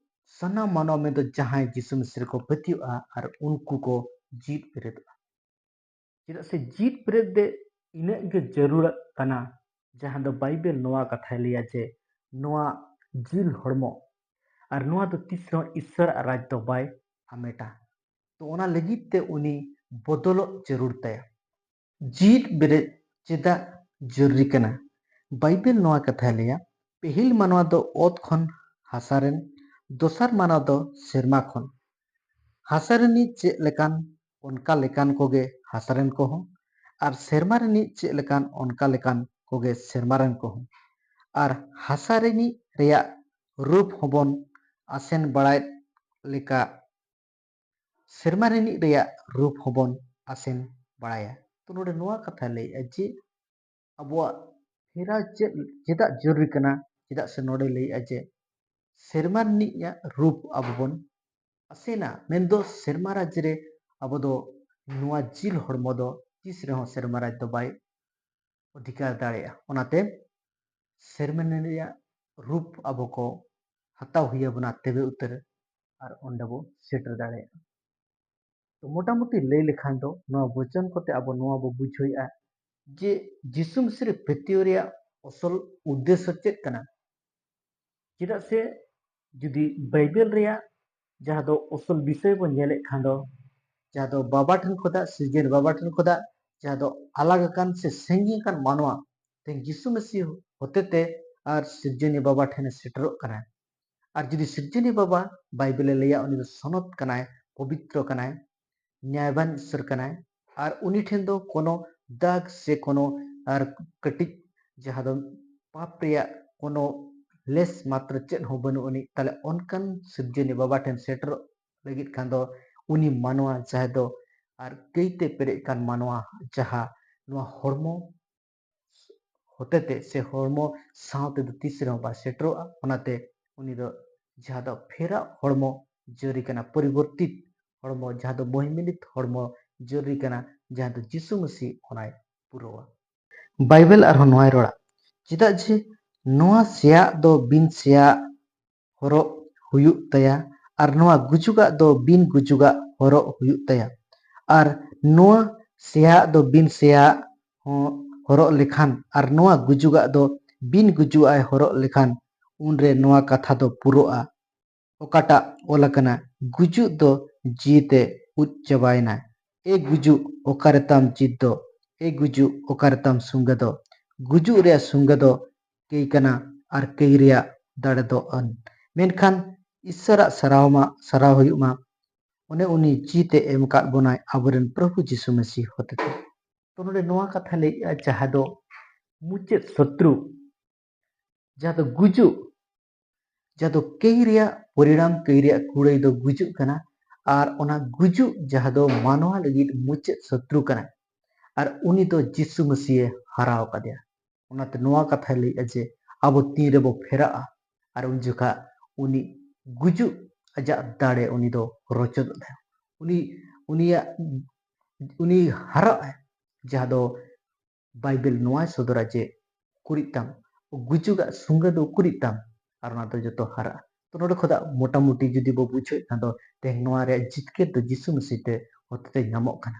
ᱥᱟᱱᱟᱢ ᱢᱟᱱᱣᱟ ᱢᱮᱱᱫᱚ ᱡᱟᱦᱟᱸᱭ ᱡᱤᱥᱩ ᱢᱟᱹᱥᱤ ᱨᱮᱠᱚ ᱯᱟᱹᱛᱭᱟᱹᱜᱼᱟ ᱟᱨ ᱩᱱᱠᱩ ᱠᱚ ᱡᱤᱣᱤᱫ ᱵᱮᱨᱮᱫᱚᱜᱼᱟ᱾ ᱪᱮᱫᱟᱜ ᱥᱮ ᱡᱤᱣᱤᱫ ᱵᱮᱨᱮᱫ ᱫᱚ ᱤᱱᱟᱹᱜ ᱜᱮ ᱡᱟᱹᱨᱩᱲᱟᱜ ᱠᱟᱱᱟ, ᱡᱟᱦᱟᱸ ᱫᱚ ᱵᱟᱭᱵᱮᱞ ᱱᱚᱣᱟ ᱠᱟᱛᱷᱟᱭ ᱞᱟᱹᱭᱟ ᱡᱮ ᱱᱚᱣᱟ ᱡᱤᱞ ᱦᱚᱲᱢᱚ ᱟᱨ ᱱᱚᱣᱟ ᱫᱚ ᱛᱤᱥ ᱨᱮᱦᱚᱸ ᱤᱥᱥᱚᱨᱟᱜ ᱨᱟᱡᱽ ᱫᱚ ᱵᱟᱭ ᱦᱟᱢᱮᱴᱟ᱾ ᱛᱚ ᱚᱱᱟ ᱞᱟᱹᱜᱤᱫ ᱛᱮ ᱩᱱᱤ ᱵᱚᱫᱚᱞᱚᱜ ᱡᱟᱹᱨᱩᱲ ᱛᱟᱭᱟ᱾ ᱡᱤᱣᱤᱫ ᱵᱮᱨᱮᱫ ᱪᱮᱫᱟᱜ ᱡᱚᱨᱩᱨᱤ ᱠᱟᱱᱟ? ᱵᱟᱭᱵᱮᱞ ᱱᱚᱣᱟ ᱠᱟᱛᱷᱟᱭ ᱞᱟᱹᱭᱟ, ᱯᱟᱹᱦᱤᱞ ᱢᱟᱱᱣᱟ ᱫᱚ ᱚᱛ ᱠᱷᱚᱱ ᱦᱟᱥᱟ ᱨᱮᱱ, ᱫᱚᱥᱟᱨ ᱢᱟᱱᱣᱟ ᱫᱚ ᱥᱮᱨᱢᱟ ᱠᱷᱚᱱ᱾ ᱦᱟᱥᱟ ᱨᱤᱱᱤᱡ ᱪᱮᱫ ᱞᱮᱠᱟᱱ, ᱚᱱᱠᱟ ᱞᱮᱠᱟᱱ ᱠᱚᱜᱮ ᱦᱟᱥᱟ ᱨᱮᱱ ᱠᱚᱦᱚᱸ, ᱟᱨ ᱥᱮᱨᱢᱟ ᱨᱤᱱᱤᱡ ᱪᱮᱫ ᱞᱮᱠᱟᱱ, ᱚᱱᱠᱟ ᱞᱮᱠᱟᱱ ᱠᱚᱜᱮ ᱥᱮᱨᱢᱟ ᱨᱮᱱ ᱠᱚᱦᱚᱸ᱾ ᱟᱨ ᱦᱟᱥᱟ ᱨᱤᱱᱤᱡ ᱨᱮᱭᱟᱜ ᱨᱩᱯ ᱦᱚᱸᱵᱚᱱ ᱟᱥᱮᱱ ᱵᱟᱲᱟᱭᱮᱫ ᱞᱮᱠᱟ, ᱥᱮᱨᱢᱟ ᱨᱤᱱᱤᱡ ᱨᱮᱭᱟᱜ ᱨᱩᱯ ᱦᱚᱸᱵᱚᱱ ᱟᱥᱮᱱ ᱵᱟᱲᱟᱭᱟ᱾ ᱛᱚ ᱱᱚᱰᱮ ᱱᱚᱣᱟ ᱠᱟᱛᱷᱟ ᱞᱟᱹᱭᱮᱜᱼᱟ ᱡᱮ ᱟᱵᱚᱣᱟᱜ ᱯᱷᱮᱨᱟᱣ ᱪᱮᱫ, ᱪᱮᱫᱟᱜ ᱡᱚᱨᱩᱨᱤ ᱠᱟᱱᱟ? ᱪᱮᱫᱟᱜ ᱥᱮ ᱱᱚᱰᱮ ᱞᱟᱹᱭᱮᱜᱼᱟ ᱡᱮ ᱥᱮᱨᱢᱟ ᱨᱤᱱᱤᱡᱟᱜ ᱨᱩᱯ ᱟᱵᱚ ᱵᱚᱱ ᱟᱥᱮᱱᱟ, ᱢᱮᱱᱫᱚ ᱥᱮᱨᱢᱟ ᱨᱟᱡᱽ ᱨᱮ ᱟᱵᱚ ᱫᱚ ᱱᱚᱣᱟ ᱡᱤᱞ ᱦᱚᱲᱢᱚ ᱫᱚ ᱛᱤᱥ ᱨᱮᱦᱚᱸ ᱥᱮᱨᱢᱟ ᱨᱟᱡᱽ ᱫᱚ ᱵᱟᱭ ᱚᱫᱷᱤᱠᱟᱨ ᱫᱟᱲᱮᱭᱟᱜᱼᱟ᱾ ᱚᱱᱟᱛᱮ ᱥᱮᱨᱢᱟ ᱨᱮᱭᱟᱜ ᱨᱩᱯ ᱟᱵᱚ ᱠᱚ ᱦᱟᱛᱟᱣ ᱦᱩᱭ ᱟᱵᱚᱱᱟ, ᱛᱚᱵᱮ ᱩᱛᱟᱹᱨ ᱟᱨ ᱚᱸᱰᱮ ᱵᱚ ᱥᱮᱴᱮᱨ ᱫᱟᱲᱮᱭᱟᱜᱼᱟ᱾ ᱛᱚ ᱢᱚᱴᱟᱢᱩᱴᱤ ᱞᱟᱹᱭ ᱞᱮᱠᱷᱟᱱ ᱫᱚ ᱱᱚᱣᱟ ᱵᱚᱪᱚᱱ ᱠᱚᱛᱮ ᱟᱵᱚ ᱱᱚᱣᱟ ᱵᱚ ᱵᱩᱡᱷᱟᱹᱣᱮᱫᱼᱟ ᱡᱮ ᱡᱤᱥᱩ ᱢᱟᱹᱥᱤ ᱨᱮ ᱯᱟᱹᱛᱭᱟᱹᱣ ᱨᱮᱭᱟᱜ ᱟᱥᱚᱞ ᱩᱫᱽᱫᱮᱥᱥᱚ ᱪᱮᱫ ᱠᱟᱱᱟ? ᱪᱮᱫᱟᱜ ᱥᱮ ᱡᱩᱫᱤ ᱵᱟᱭᱵᱮᱞ ᱨᱮᱭᱟᱜ ᱡᱟᱦᱟᱸ ᱫᱚ ᱟᱥᱚᱞ ᱵᱤᱥᱚᱭ ᱵᱚᱱ ᱧᱮᱞᱮᱫ ᱠᱷᱟᱱ ᱫᱚ, ᱡᱟᱦᱟᱸ ᱫᱚ ᱵᱟᱵᱟ ᱴᱷᱮᱱ ᱠᱷᱚᱱᱟᱜ, ᱥᱤᱨᱡᱚᱱ ᱵᱟᱵᱟ ᱴᱷᱮᱱ ᱠᱷᱚᱱᱟᱜ ᱡᱟᱦᱟᱸ ᱫᱚ ᱟᱞᱟᱜᱽ ᱟᱠᱟᱱ ᱥᱮ ᱥᱟᱺᱜᱤᱧ ᱟᱠᱟᱱ ᱢᱟᱱᱣᱟ ᱛᱮᱦᱮᱧ ᱡᱤᱥᱩ ᱢᱟᱹᱥᱤ ᱦᱚᱛᱮᱛᱮ ᱟᱨ ᱥᱤᱨᱡᱚᱱᱤᱭᱟᱹ ᱵᱟᱵᱟ ᱴᱷᱮᱱᱮ ᱥᱮᱴᱮᱨᱚᱜ ᱠᱟᱱᱟ᱾ ᱟᱨ ᱡᱩᱫᱤ ᱥᱤᱨᱡᱚᱱᱤᱭᱟᱹ ᱵᱟᱵᱟ ᱵᱟᱭᱵᱮᱞᱮ ᱞᱟᱹᱭᱟ ᱩᱱᱤ ᱫᱚ ᱥᱚᱱᱚᱛ ᱠᱟᱱᱟᱭ, ᱯᱚᱵᱤᱛᱨᱚ ᱠᱟᱱᱟᱭ, ᱧᱟᱭᱵᱟᱱ ᱤᱥᱥᱚᱨ ᱠᱟᱱᱟᱭ, ᱟᱨ ᱩᱱᱤ ᱴᱷᱮᱱ ᱫᱚ ᱠᱳᱱᱳ ᱫᱟᱜᱽ ᱥᱮ ᱠᱳᱱᱳ ᱟᱨ ᱠᱟᱹᱴᱤᱡ ᱡᱟᱦᱟᱸ ᱫᱚ ᱯᱟᱯ ᱨᱮᱭᱟᱜ ᱠᱳᱱᱳ ᱞᱮᱥ ᱢᱟᱛᱨᱚ ᱪᱮᱫ ᱦᱚᱸ ᱵᱟᱹᱱᱩᱜ ᱟᱹᱱᱤᱡ, ᱛᱟᱦᱞᱮ ᱚᱱᱠᱟᱱ ᱥᱤᱨᱡᱚᱱᱤᱭᱟᱹ ᱵᱟᱵᱟ ᱴᱷᱮᱱ ᱥᱮᱴᱮᱨᱚᱜ ᱞᱟᱹᱜᱤᱫ ᱠᱷᱟᱱ ᱫᱚ ᱩᱱᱤ ᱢᱟᱱᱣᱟ ᱡᱟᱦᱟᱸᱭ ᱫᱚ ᱟᱨ ᱠᱟᱹᱭᱛᱮ ᱯᱮᱨᱮᱡ ᱟᱠᱟᱱ ᱢᱟᱱᱣᱟ ᱡᱟᱦᱟᱸ ᱱᱚᱣᱟ ᱦᱚᱲᱢᱚ ᱦᱚᱛᱮᱛᱮ ᱥᱮ ᱦᱚᱲᱢᱚ ᱥᱟᱶ ᱛᱮᱫᱚ ᱛᱤᱥ ᱨᱮᱦᱚᱸ ᱵᱟᱭ ᱥᱮᱴᱮᱨᱚᱜᱼᱟ᱾ ᱚᱱᱟᱛᱮ ᱩᱱᱤ ᱫᱚ ᱡᱟᱦᱟᱸ ᱫᱚ ᱯᱷᱮᱨᱟᱜ ᱦᱚᱲᱢᱚ ᱡᱟᱹᱨᱤ ᱠᱟᱱᱟ, ᱯᱚᱨᱤᱵᱚᱨᱛᱤᱛ ᱦᱚᱲᱢᱚ, ᱡᱟᱦᱟᱸ ᱫᱚ ᱢᱚᱦᱤᱢᱤᱞᱤᱛ ᱦᱚᱲᱢᱚ ᱡᱟᱹᱨᱤ ᱠᱟᱱᱟ, ᱡᱟᱦᱟᱸ ᱫᱚ ᱡᱤᱥᱩ ᱢᱟᱹᱥᱤ ᱚᱱᱟᱭ ᱯᱩᱨᱟᱹᱣᱟ᱾ ᱵᱟᱭᱵᱮᱞ ᱟᱨᱦᱚᱸ ᱱᱚᱣᱟᱭ ᱨᱚᱲᱟ, ᱪᱮᱫᱟᱜ ᱡᱮ ᱱᱚᱣᱟ ᱥᱮᱭᱟᱜ ᱫᱚ ᱵᱤᱱ ᱥᱮᱭᱟᱜ ᱦᱚᱨᱚᱜ ᱦᱩᱭᱩᱜ ᱛᱟᱭᱟ, ᱟᱨ ᱱᱚᱣᱟ ᱜᱩᱡᱩᱜᱟᱜ ᱫᱚ ᱵᱤᱱ ᱜᱩᱡᱩᱜᱟᱜ ᱦᱚᱨᱚᱜ ᱦᱩᱭᱩᱜ ᱛᱟᱭᱟ᱾ ᱟᱨ ᱱᱚᱣᱟ ᱥᱮᱭᱟᱜ ᱫᱚ ᱵᱤᱱ ᱥᱮᱭᱟᱜ ᱦᱚᱸ ᱦᱚᱨᱚᱜ ᱞᱮᱠᱷᱟᱱ, ᱟᱨ ᱱᱚᱣᱟ ᱜᱩᱡᱩᱜᱟᱜ ᱫᱚ ᱵᱤᱱ ᱜᱩᱡᱩᱜᱟᱜ ᱮ ᱦᱚᱨᱚᱜ ᱞᱮᱠᱷᱟᱱ, ᱩᱱᱨᱮ ᱱᱚᱣᱟ ᱠᱟᱛᱷᱟ ᱫᱚ ᱯᱩᱨᱟᱹᱜᱼᱟ, ᱚᱠᱟᱴᱟᱜ ᱚᱞ ᱟᱠᱟᱱᱟ, "ᱜᱩᱡᱩᱜ ᱫᱚ ᱡᱤᱣᱤᱛᱮ ᱩᱡ ᱪᱟᱵᱟᱭᱮᱱᱟ᱾ ᱮ ᱜᱩᱡᱩᱜ, ᱚᱠᱟᱨᱮ ᱛᱟᱢ ᱡᱤᱛ ᱫᱚ? ᱮ ᱜᱩᱡᱩᱜ, ᱚᱠᱟᱨᱮ ᱛᱟᱢ ᱥᱩᱸᱜᱟ ᱫᱚ?" ᱜᱩᱡᱩᱜ ᱨᱮᱭᱟᱜ ᱥᱩᱸᱜᱟ ᱫᱚ ᱠᱟᱹᱭ ᱠᱟᱱᱟ ᱟᱨ ᱠᱟᱹᱭ ᱨᱮᱭᱟᱜ ᱫᱟᱲᱮ ᱫᱚ ᱟᱹᱱ᱾ ᱢᱮᱱᱠᱷᱟᱱ ᱤᱥᱥᱚᱨᱟᱜ ᱥᱟᱨᱦᱟᱣ ᱢᱟ, ᱥᱟᱨᱦᱟᱣ ᱦᱩᱭᱩᱜ ᱢᱟ, ᱚᱱᱮ ᱩᱱᱤ ᱡᱤᱣᱤᱛᱮ ᱮᱢ ᱟᱠᱟᱫ ᱵᱚᱱᱟᱭ ᱟᱵᱚᱨᱮᱱ ᱯᱨᱚᱵᱷᱩ ᱡᱤᱥᱩ ᱢᱟᱹᱥᱤ ᱦᱚᱛᱮᱛᱮ᱾ ᱛᱚ ᱱᱚᱰᱮ ᱱᱚᱣᱟ ᱠᱟᱛᱷᱟ ᱞᱟᱹᱭᱮᱜᱼᱟ, ᱡᱟᱦᱟᱸ ᱫᱚ ᱢᱩᱪᱟᱹᱫ ᱥᱚᱛᱨᱩ, ᱡᱟᱦᱟᱸ ᱫᱚ ᱜᱩᱡᱩᱜ, ᱡᱟᱦᱟᱸ ᱫᱚ ᱠᱟᱹᱭ ᱨᱮᱭᱟᱜ ᱯᱚᱨᱤᱬᱟᱢ, ᱠᱟᱹᱭ ᱨᱮᱭᱟᱜ ᱠᱩᱲᱟᱹᱭ ᱫᱚ ᱜᱩᱡᱩᱜ ᱠᱟᱱᱟ᱾ ᱟᱨ ᱚᱱᱟ ᱜᱩᱡᱩᱜ ᱡᱟᱦᱟᱸ ᱫᱚ ᱢᱟᱱᱣᱟ ᱞᱟᱹᱜᱤᱫ ᱢᱩᱪᱟᱹᱫ ᱥᱚᱛᱨᱩ ᱠᱟᱱᱟ, ᱟᱨ ᱩᱱᱤ ᱫᱚ ᱡᱤᱥᱩ ᱢᱟᱹᱥᱤᱭᱮ ᱦᱟᱨᱟᱣ ᱠᱟᱫᱮᱭᱟ᱾ ᱚᱱᱟᱛᱮ ᱱᱚᱣᱟ ᱠᱟᱛᱷᱟᱭ ᱞᱟᱹᱭᱮᱜᱼᱟ ᱡᱮ ᱟᱵᱚ ᱛᱤᱱ ᱨᱮᱵᱚ ᱯᱷᱮᱨᱟᱜᱼᱟ, ᱟᱨ ᱩᱱ ᱡᱚᱠᱷᱟ ᱩᱱᱤ ᱜᱩᱡᱩᱜ ᱟᱡᱟᱜ ᱫᱟᱲᱮ ᱩᱱᱤ ᱫᱚ ᱨᱚᱪᱚᱫᱚᱜ ᱛᱟᱭᱟ᱾ ᱩᱱᱤ, ᱩᱱᱤᱭᱟᱜ, ᱩᱱᱤ ᱦᱟᱨᱟᱜ ᱟᱭ, ᱡᱟᱦᱟᱸ ᱫᱚ ᱵᱟᱭᱵᱮᱞ ᱱᱚᱣᱟᱭ ᱥᱚᱫᱚᱨᱟ ᱡᱮ ᱩᱠᱩᱨᱤᱡ ᱛᱟᱢ, ᱜᱩᱡᱩᱜᱟᱜ ᱥᱩᱸᱜᱟᱹ ᱫᱚ ᱩᱠᱩᱨᱤᱡ ᱛᱟᱢ, ᱟᱨ ᱚᱱᱟ ᱫᱚ ᱡᱚᱛᱚ ᱦᱟᱨᱟᱜᱼᱟ᱾ ᱛᱚ ᱱᱚᱰᱮ ᱠᱷᱚᱱᱟᱜ ᱢᱚᱴᱟᱢᱩᱴᱤ ᱡᱩᱫᱤ ᱵᱚ ᱵᱩᱡᱷᱟᱹᱣᱮᱫ ᱠᱷᱟᱱ ᱫᱚ ᱛᱮᱦᱮᱧ ᱱᱚᱣᱟ ᱨᱮᱭᱟᱜ ᱡᱤᱛᱠᱟᱹᱨ ᱫᱚ ᱡᱤᱥᱩ ᱢᱟᱹᱥᱤ ᱛᱮ ᱦᱚᱛᱮᱛᱮ ᱧᱟᱢᱚᱜ ᱠᱟᱱᱟ᱾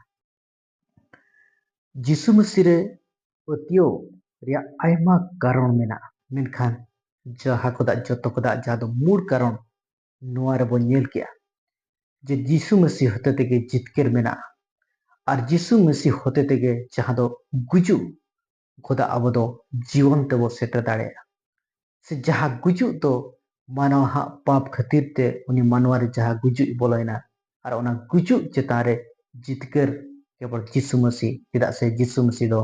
ᱡᱤᱥᱩ ᱢᱟᱹᱥᱤ ᱨᱮ ᱯᱟᱹᱛᱭᱟᱹᱣ ᱨᱮᱭᱟᱜ ᱟᱭᱢᱟ ᱠᱟᱨᱚᱱ ᱢᱮᱱᱟᱜᱼᱟ, ᱢᱮᱱᱠᱷᱟᱱ ᱡᱟᱦᱟᱸ ᱠᱷᱚᱱᱟᱜ ᱡᱚᱛᱚ ᱠᱷᱚᱱᱟᱜ ᱡᱟᱦᱟᱸ ᱫᱚ ᱢᱩᱲ ᱠᱟᱨᱚᱱ ᱱᱚᱣᱟ ᱨᱮᱵᱚᱱ ᱧᱮᱞ ᱠᱮᱜᱼᱟ ᱡᱮ ᱡᱤᱥᱩ ᱢᱟᱹᱥᱤ ᱦᱚᱛᱮ ᱛᱮᱜᱮ ᱡᱤᱛᱠᱟᱹᱨ ᱢᱮᱱᱟᱜᱼᱟ᱾ ᱟᱨ ᱡᱤᱥᱩ ᱢᱟᱹᱥᱤ ᱦᱚᱛᱮ ᱛᱮᱜᱮ ᱡᱟᱦᱟᱸ ᱫᱚ ᱜᱩᱡᱩᱜ ᱠᱷᱚᱱᱟᱜ ᱟᱵᱚ ᱫᱚ ᱡᱤᱵᱚᱱ ᱛᱮᱵᱚ ᱥᱮᱴᱮᱨ ᱫᱟᱲᱮᱭᱟᱜᱼᱟ᱾ ᱥᱮ ᱡᱟᱦᱟᱸ ᱜᱩᱡᱩᱜ ᱫᱚ ᱢᱟᱱᱣᱟ ᱦᱟᱜ ᱯᱟᱯ ᱠᱷᱟᱹᱛᱤᱨ ᱛᱮ ᱩᱱᱤ ᱢᱟᱱᱣᱟ ᱨᱮ ᱡᱟᱦᱟᱸ ᱜᱩᱡᱩᱜ ᱵᱚᱞᱚᱭᱮᱱᱟ, ᱟᱨ ᱚᱱᱟ ᱜᱩᱡᱩᱜ ᱪᱮᱛᱟᱱ ᱨᱮ ᱡᱤᱛᱠᱟᱹᱨ ᱠᱮᱵᱚᱞ ᱡᱤᱥᱩ ᱢᱟᱹᱥᱤ, ᱪᱮᱫᱟᱜ ᱥᱮ ᱡᱤᱥᱩ ᱢᱟᱹᱥᱤ ᱫᱚ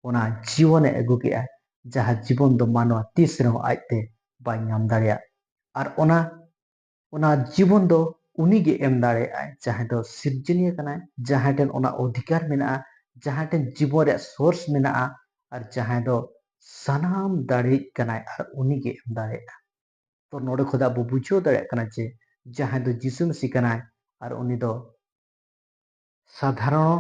ᱚᱱᱟ ᱡᱤᱵᱚᱱᱮ ᱟᱹᱜᱩ ᱠᱮᱜᱼᱟ, ᱡᱟᱦᱟᱸ ᱡᱤᱵᱚᱱ ᱫᱚ ᱢᱟᱱᱣᱟ ᱛᱤᱥ ᱨᱮᱦᱚᱸ ᱟᱡᱛᱮ ᱵᱟᱭ ᱧᱟᱢ ᱫᱟᱲᱮᱭᱟᱜ᱾ ᱟᱨ ᱚᱱᱟ, ᱚᱱᱟ ᱡᱤᱵᱚᱱ ᱫᱚ ᱩᱱᱤᱜᱮ ᱮᱢ ᱫᱟᱲᱮᱭᱟᱜᱼᱟᱭ, ᱡᱟᱦᱟᱸᱭ ᱫᱚ ᱥᱤᱨᱡᱚᱱᱤᱭᱟᱹ ᱠᱟᱱᱟᱭ, ᱡᱟᱦᱟᱸᱭ ᱴᱷᱮᱱ ᱚᱱᱟ ᱚᱫᱷᱤᱠᱟᱨ ᱢᱮᱱᱟᱜᱼᱟ, ᱡᱟᱦᱟᱸᱭ ᱴᱷᱮᱱ ᱡᱤᱵᱚᱱ ᱨᱮᱭᱟᱜ ᱥᱳᱨᱥ ᱢᱮᱱᱟᱜᱼᱟ, ᱟᱨ ᱡᱟᱦᱟᱸᱭ ᱫᱚ ᱥᱟᱱᱟᱢ ᱫᱟᱲᱮᱭᱤᱡ ᱠᱟᱱᱟᱭ ᱟᱨ ᱩᱱᱤᱜᱮ ᱮᱢ ᱫᱟᱲᱮᱭᱟᱜᱼᱟ᱾ ᱛᱚ ᱱᱚᱰᱮ ᱠᱷᱚᱱᱟᱜ ᱟᱵᱚ ᱵᱩᱡᱷᱟᱹᱣ ᱫᱟᱲᱮᱭᱟᱜ ᱠᱟᱱᱟ ᱡᱮ ᱡᱟᱦᱟᱸᱭ ᱫᱚ ᱡᱤᱥᱩ ᱢᱟᱹᱥᱤ ᱠᱟᱱᱟᱭ ᱟᱨ ᱩᱱᱤ ᱫᱚ ᱥᱟᱫᱷᱟᱨᱚᱱ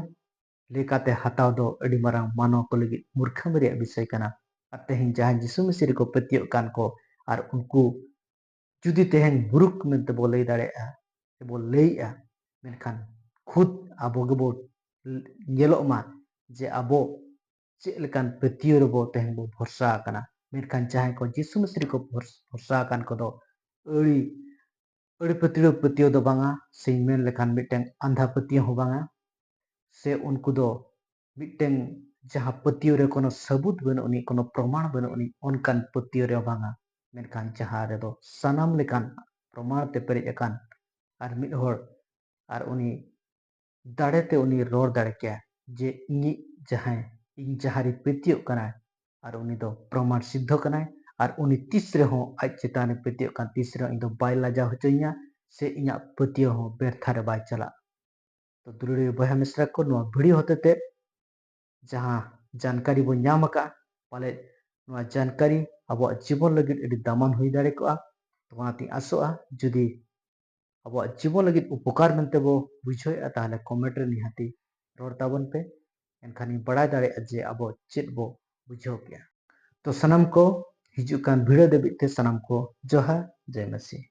ᱞᱮᱠᱟᱛᱮ ᱦᱟᱛᱟᱣ ᱫᱚ ᱟᱹᱰᱤ ᱢᱟᱨᱟᱝ ᱢᱟᱱᱣᱟ ᱠᱚ ᱞᱟᱹᱜᱤᱫ ᱢᱩᱨᱠᱷᱟᱹᱢ ᱨᱮᱭᱟᱜ ᱵᱤᱥᱚᱭ ᱠᱟᱱᱟ᱾ ᱟᱨ ᱛᱮᱦᱮᱧ ᱡᱟᱦᱟᱸᱭ ᱡᱤᱥᱩ ᱢᱟᱹᱥᱤ ᱨᱮᱠᱚ ᱯᱟᱹᱛᱭᱟᱹᱜ ᱠᱟᱱ ᱠᱚ, ᱟᱨ ᱩᱱᱠᱩ ᱡᱩᱫᱤ ᱛᱮᱦᱮᱧ ᱢᱩᱨᱩᱠᱷ ᱢᱮᱱᱛᱮ ᱵᱚ ᱞᱟᱹᱭ ᱫᱟᱲᱮᱭᱟᱜᱼᱟ, ᱥᱮ ᱵᱚ ᱞᱟᱹᱭᱮᱜᱼᱟ, ᱢᱮᱱᱠᱷᱟᱱ ᱠᱷᱩᱫ ᱟᱵᱚ ᱜᱮᱵᱚ ᱧᱮᱞᱚᱜ ᱢᱟ ᱡᱮ ᱟᱵᱚ ᱪᱮᱫ ᱞᱮᱠᱟᱱ ᱯᱟᱹᱛᱭᱟᱹᱣ ᱨᱮᱵᱚ ᱛᱮᱦᱮᱧ ᱵᱚ ᱵᱷᱚᱨᱥᱟ ᱟᱠᱟᱱᱟ᱾ ᱢᱮᱱᱠᱷᱟᱱ ᱡᱟᱦᱟᱸᱭ ᱠᱚ ᱡᱤᱥᱩ ᱢᱟᱹᱥᱤ ᱨᱮᱠᱚ ᱵᱷᱚᱨᱥ-, ᱵᱷᱚᱨᱥᱟ ᱟᱠᱟᱱ ᱠᱚᱫᱚ ᱟᱹᱲᱤ, ᱟᱹᱲᱤ ᱯᱟᱹᱛᱭᱟᱹᱣ ᱯᱟᱹᱛᱭᱟᱹᱣ ᱫᱚ ᱵᱟᱝᱟ, ᱥᱮᱧ ᱢᱮᱱ ᱞᱮᱠᱷᱟᱱ ᱢᱤᱫᱴᱟᱝ ᱟᱸᱫᱷᱟ ᱯᱟᱹᱛᱭᱟᱹᱣ ᱦᱚᱸ ᱵᱟᱝᱟ᱾ ᱥᱮ ᱩᱱᱠᱩ ᱫᱚ ᱢᱤᱫᱴᱟᱝ ᱡᱟᱦᱟᱸ ᱯᱟᱹᱛᱭᱟᱹᱣ ᱨᱮ ᱠᱳᱱᱳ ᱥᱟᱹᱵᱩᱛ ᱵᱟᱹᱱᱩᱜ ᱟᱹᱱᱤᱡ, ᱠᱳᱱᱳ ᱯᱨᱚᱢᱟᱬ ᱵᱟᱹᱱᱩᱜ ᱟᱹᱱᱤᱡ, ᱚᱱᱠᱟᱱ ᱯᱟᱹᱛᱭᱟᱹᱣ ᱨᱮ ᱵᱟᱝᱟ᱾ ᱢᱮᱱᱠᱷᱟᱱ ᱡᱟᱦᱟᱸ ᱨᱮᱫᱚ ᱥᱟᱱᱟᱢ ᱞᱮᱠᱟᱱ ᱯᱨᱚᱢᱟᱬ ᱛᱮ ᱯᱮᱨᱮᱡ ᱟᱠᱟᱱ ᱟᱨ ᱢᱤᱫ ᱦᱚᱲ ᱟᱨ ᱩᱱᱤ ᱫᱟᱲᱮᱛᱮ ᱩᱱᱤ ᱨᱚᱲ ᱫᱟᱲᱮ ᱠᱮᱭᱟ ᱡᱮ ᱤᱧᱤᱡ ᱡᱟᱦᱟᱸᱭ, ᱤᱧ ᱡᱟᱦᱟᱸ ᱨᱮ ᱯᱟᱹᱛᱭᱟᱹᱜ ᱠᱟᱱᱟᱭ, ᱟᱨ ᱩᱱᱤ ᱫᱚ ᱯᱨᱚᱢᱟᱬ ᱥᱤᱫᱽᱫᱷᱚ ᱠᱟᱱᱟᱭ, ᱟᱨ ᱩᱱᱤ ᱛᱤᱥ ᱨᱮᱦᱚᱸ ᱟᱡ ᱪᱮᱛᱟᱱ ᱨᱮ ᱯᱟᱹᱛᱭᱟᱹᱜ ᱠᱟᱱ ᱛᱤᱥ ᱨᱮᱦᱚᱸ ᱤᱧ ᱫᱚ ᱵᱟᱭ ᱞᱟᱡᱟᱣ ᱦᱚᱪᱚᱧᱟ ᱥᱮ ᱤᱧᱟᱹᱜ ᱯᱟᱹᱛᱭᱟᱹᱣ ᱦᱚᱸ ᱵᱮᱨᱛᱷᱟ ᱨᱮ ᱵᱟᱭ ᱪᱟᱞᱟᱜᱼᱟ᱾ ᱛᱚ ᱫᱩᱞᱟᱹᱲᱤᱭᱟᱹ ᱵᱚᱭᱦᱟ ᱢᱤᱥᱨᱟ ᱠᱚ, ᱱᱚᱣᱟ ᱵᱷᱤᱰᱤᱭᱳ ᱦᱚᱛᱮᱛᱮ ᱡᱟᱦᱟᱸ ᱡᱟᱱᱠᱟᱨᱤ ᱵᱚᱱ ᱧᱟᱢ ᱟᱠᱟᱫᱼᱟ, ᱯᱟᱞᱮᱫ ᱱᱚᱣᱟ ᱡᱟᱱᱠᱟᱨᱤ ᱟᱵᱚᱣᱟᱜ ᱡᱤᱵᱚᱱ ᱞᱟᱹᱜᱤᱫ ᱟᱹᱰᱤ ᱫᱟᱢᱟᱱ ᱦᱩᱭ ᱫᱟᱲᱮ ᱠᱚᱜᱼᱟ᱾ ᱛᱚ ᱚᱱᱟᱛᱤᱧ ᱟᱥᱚᱜᱼᱟ, ᱡᱩᱫᱤ ᱟᱵᱚᱣᱟᱜ ᱡᱤᱵᱚᱱ ᱞᱟᱹᱜᱤᱫ ᱩᱯᱚᱠᱟᱨ ᱢᱮᱱᱛᱮ ᱵᱚ ᱵᱩᱡᱷᱟᱹᱣᱮᱫᱼᱟ, ᱛᱟᱦᱚᱞᱮ comment ᱨᱮ ᱱᱤᱦᱟᱹᱛᱤ ᱨᱚᱲ ᱛᱟᱵᱚᱱ ᱯᱮ᱾ ᱮᱱᱠᱷᱟᱱᱤᱧ ᱵᱟᱲᱟᱭ ᱫᱟᱲᱮᱭᱟᱜᱼᱟ ᱡᱮ ᱟᱵᱚ ᱪᱮᱫ ᱵᱚ ᱵᱩᱡᱷᱟᱹᱣ ᱠᱮᱜᱼᱟ᱾ ᱛᱚ ᱥᱟᱱᱟᱢ ᱠᱚ, ᱦᱤᱡᱩᱜ ᱠᱟᱱ video ᱫᱷᱟᱹᱵᱤᱡ ᱛᱮ ᱥᱟᱱᱟᱢ ᱠᱚ ᱡᱚᱦᱟᱨ, ᱡᱚᱭ ᱢᱟᱹᱥᱤ᱾